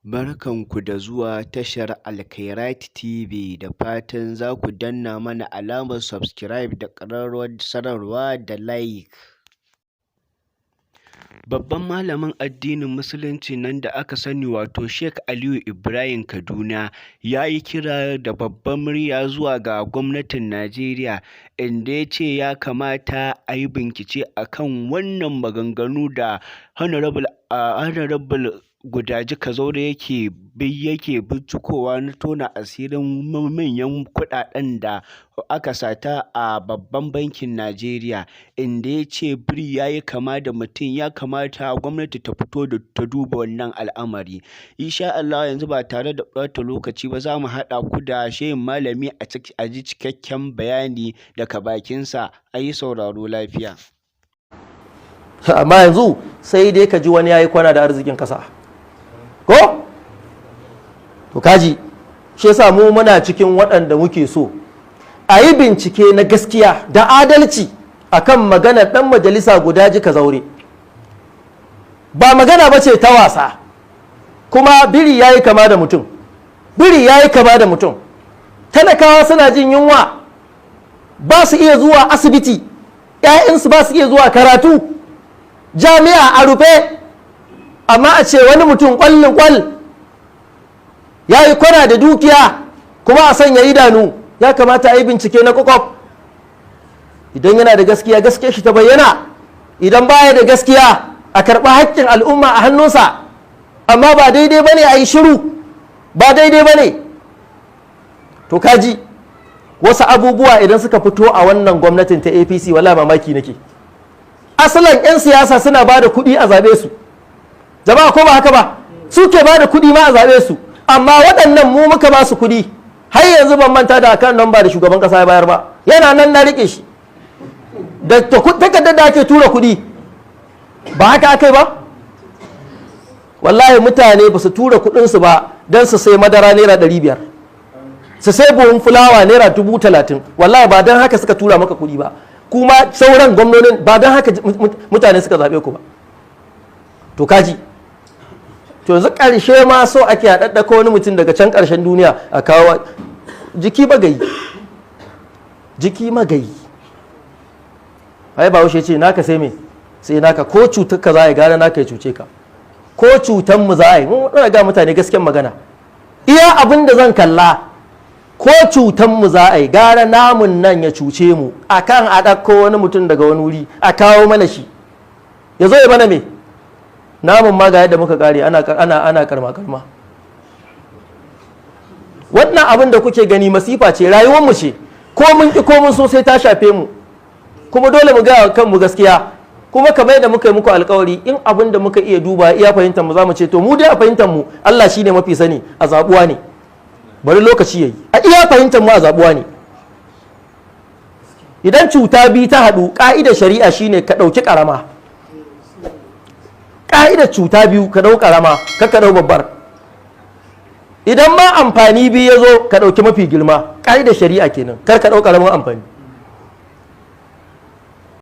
Barkanku da zuwa tashar Alkhairaat TV, da fatan za ku danna mana alamar subscribe da ƙararrawar sanarwa da like. Babban malamin addinin Musuluncin nan da aka sani, wato Sheikh Aliyu Ibrahim Kaduna, ya yi kira da babbar murya zuwa ga gwamnatin Najeriya, inda ya ce ya kamata a yi bincike a kan wannan maganganu da Honorable Gudaji Kazaure yake bincikowa na tona asirin manyan kuɗaɗen da aka sata a babban bankin Najeriya, inda ya ce biri ya yi kama da mutum, ya kamata gwamnati ta fito ta duba wannan al'amari. Insha Allah, yanzu ba tare da ɓata lokaci ba, za mu haɗa ku da shehin malami a ji cikakken bayani daga bakinsa. A yi sauraro lafiya. Amma yanzu sai dai ka ji wani ya yi kwana da arzikin kasa ko? To kaji, shi yasa mu muna cikin waɗanda muke so a yi bincike na gaskiya da adalci akan maganar ɗan majalisa Gudaji Kazaure. Ba magana ba ce ta wasa. Kuma biri ya yi kama da mutum, biri ya yi kama da mutum. Talakawa suna jin yunwa, ba su iya zuwa asibiti, 'ya'yansu ba su iya zuwa karatu, jami'a a rufe, amma a ce wani mutum kwallin kwal ya yi kwana da dukiya kuma a sanya idanu. Ya kamata a yi bincike na kwakwaf. Idan yana da gaskiya, gaskiya shi ta bayyana. Idan baya da gaskiya, a karɓi haƙƙin al'umma a hannunsa. Amma ba daidai ba ne a yi shiru, ba daidai ba ne. To kaji wasu abubuwa idan suka fito a wannan gwamnatin ta APC, wala mamaki nake. Asalan 'yan siyasa suna ba da kuɗi a zaɓe su, jama'a, ko ba haka ba? Suke ba da kuɗi ma a zaɓe su, amma waɗannan mu muka ba su kuɗi. Har yanzu ban manta da account number da shugaban ƙasa ya bayar ba, yana nan na riƙe shi da takardar da ake tura kuɗi. Ba haka aka yi ba? Wallahi mutane ba su tura kuɗinsu ba don su sai madara ₦500, su sai buhun fulawa ₦30,000. Wallahi ba don haka suka tura maka kuɗi ba. Kuma sauran gwamnonin, ba don haka mutane suka zaɓe ku ba. To kaji, to yanzu ƙarshe ma so ake a ɗaɗɗaka wani mutum daga can ƙarshen duniya a kawo. Jiki magayi, jiki magayi. Ai Bahaushe ce naka sai me sai naka. Ko cutar ka za a yi, gara naka ya cuce ka. Ko cutan mu za a yi, mun ga mutane gasken magana. Iya abin da zan kalla, ko cutan mu za a yi, gara namun nan ya cuce mu akan a ɗauko wani mutum daga wani wuri a kawo mana shi, ya zo ya mana me namun ma. Ga yadda muka kare, ana karma karma. Wannan abin da kuke gani masifa ce, rayuwar mu ce. Ko mun ki ko mun so, sai ta shafe mu. Kuma dole mu ga kanmu gaskiya. Kuma kamar yadda muka yi muku alkawari, in abin da muka iya duba, iya fahimtar mu, zamu ce to mu dai a fahimtar mu, Allah shine mafi sani, a zabuwa ne. Bari lokaci yayi. A iya fahimtar mu, a zabuwa ne. Idan cuta biyu ta haɗu, ƙa'idar shari'a shine ka ɗauki ƙarama. Ƙa'idar cuta biyu, ka ɗau ƙarama, ka ɗau babbar. Idan ma amfani biyu ya zo, ka ɗauki mafi girma. Ƙa'idar shari'a kenan. Kar ka ɗau ƙaramin amfani.